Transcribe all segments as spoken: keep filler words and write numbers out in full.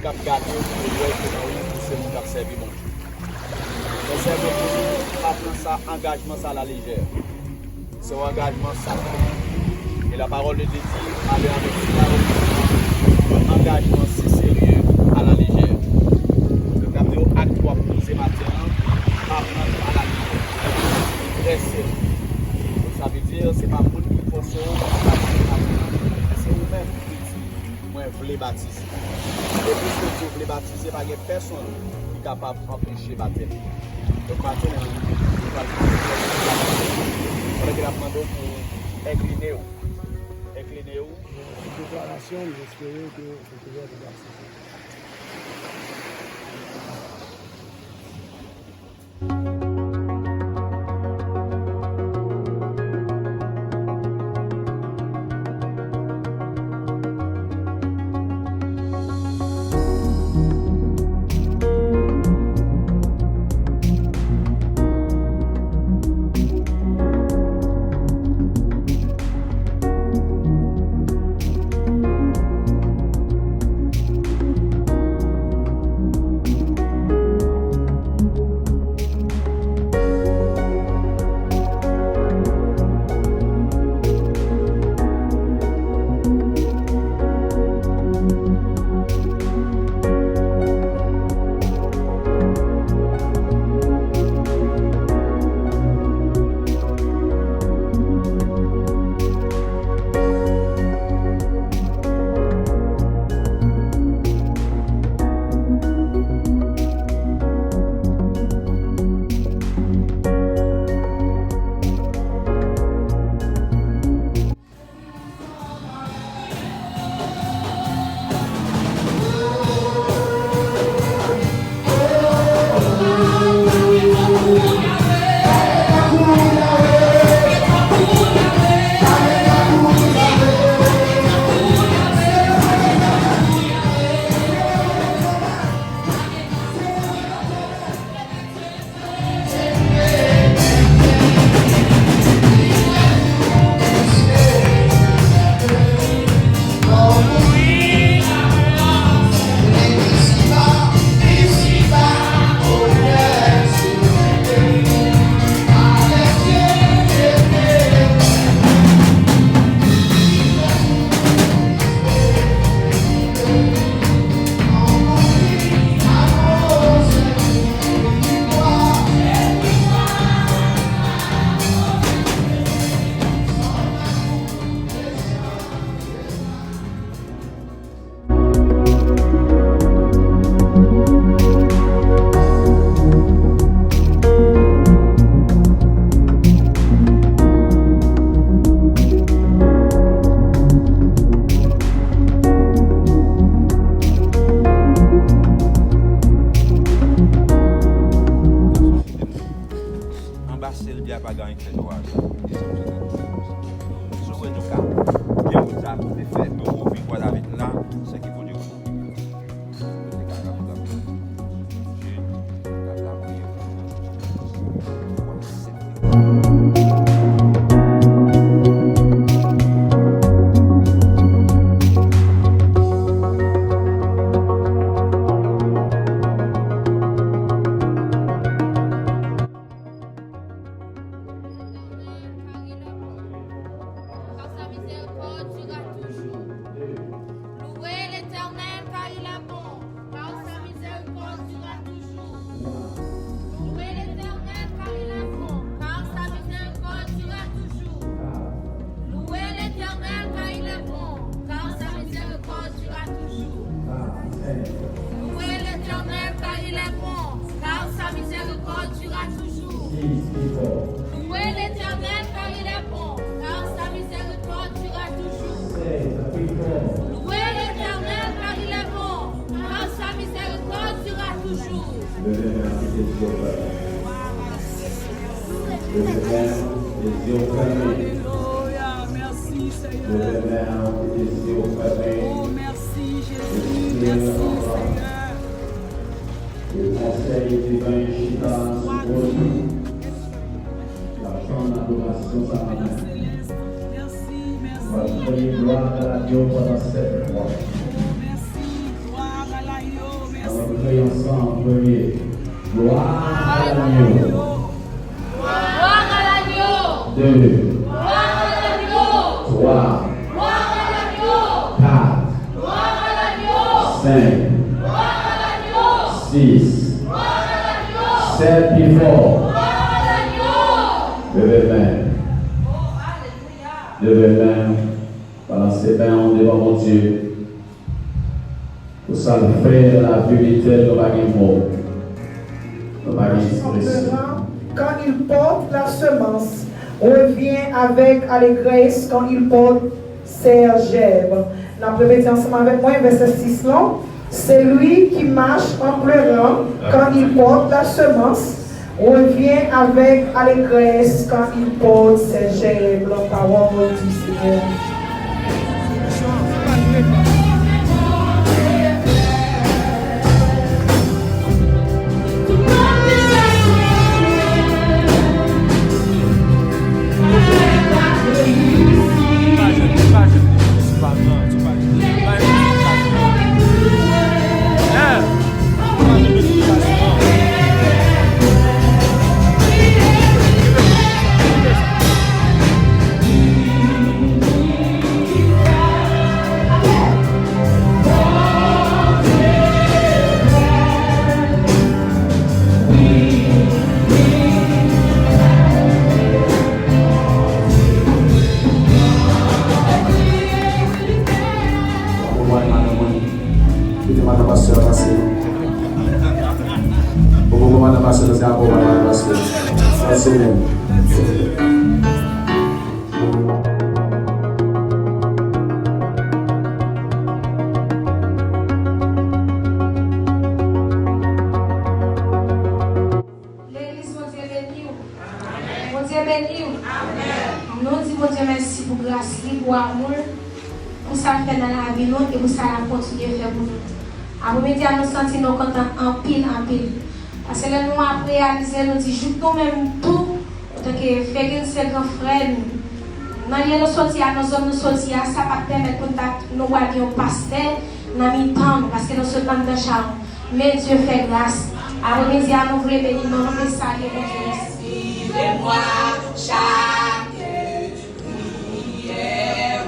K ap gade w pou yo wè ke nan ou se moun k ap sèvi Bondye. Mwen sèvi pou nou pa pran sa, angajman sa alalejè. Se yon angajman sakre. E la parole de Dieu di, ale avèk sila yo ki pran angajman si serye alalejè. Donk, n ap di w, ak w ap poze maten an, pa pran l alalejè. Li trè serye. Donk, sa vle di, se pa moun ki fòse w pou w batize maten an, men se ou menm ki di, mwen vle batize. Depi ke Dye vle batize, pa gen pèsonn ki kapab anpeche batèm. Donk, maten an, nou pral fè yon batèm. Pandan ke n ap mande w pou w enkline w, enkline w. Deklarasyon, m espere ke ou te reyalize. Anba syèl byen a pa gen anyen k fèt o aza. Si w wè nou ka gen wout sa pou te fè, nou ouvri vwa avèk la, se ki Bondye. Car sa miséricorde dure à toujours. Louez l'Éternel, car il est bon, car sa miséricorde dure à toujours. Louez l'Éternel, car il est bon, car sa miséricorde dure à toujours. Louez l'Éternel, car il est bon, car sa miséricorde dure à toujours. Louez l'Éternel, car il est bon, car sa miséricorde dure à toujours. Louez l'Éternel, car il est bon, car sa miséricorde dure à toujours. Louez l'Éternel, car il est bon, car sa miséricorde dure à toujours. Leve men an, kite zye w fèmen. Leve men an, kite zye w fèmen. Alelouya, mèsi, Senyè. Leve men an, kite zye w fèmen. O, mèsi, Jezi, mèsi, Senyè. Le konsèy diven chita sou twòn li. L ap tann adorasyon sa maten. Mèsi, mèsi. N ap voye glwa a Gad pandan sèt mwa. O, mèsi, glwa a Gad. Ansanm, premye. Gloire à l'agneau. Gloire à l'agneau. Deux. Gloire à l'agneau. Trois. Gloire à l'agneau. Quatre. Gloire à l'agneau. Cinq. Gloire à l'agneau. Six. Gloire à l'agneau. Sept, pi fò. Gloire à l'agneau. Leve men. Oh, alelouya. Leve men. Balanse men w devan Bondye. Pou sa l fè nan lavi m, etèl, nou pa gen mo. Nou pa gen ekspresyon. Quand il porte la semence, revient avec allégresse quand il porte ses gerbes. N ap repete ansanm avèk mwen, vèsè sis lan. Celui qui marche en pleurant quand il porte la semence, revient avec allégresse quand il porte ses gerbes. La parole du Seigneur. Mete madan pastè a pase non. Ou poko madan pastè, se apre w madan pastè. Sa se menm. Legliz, Bondye beni w. Bondye beni w. Nou di Bondye mèsi pou gras li, pou amou l, pou sa l fè nan lavi nou e pou sa l ap kontinye fè pou nou. Apremidi a, nou santi nou kontan anpil, anpil. Paske lè nou ap reyalize, nou di jouk nou menm tou, antanke Fegin se gran frè nou. Nan lye nou soti a, nan zòn nou soti a, sa pa t pèmèt pou n ta, nou pral gen yon pastè nan mitan nou, paske nou sot anndan chawony. Men Dye fè gras. Apremidi a, nou vle beni non nou, men salye Bondye. Excusez-moi, chaque prière,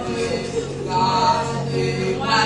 gardez-moi,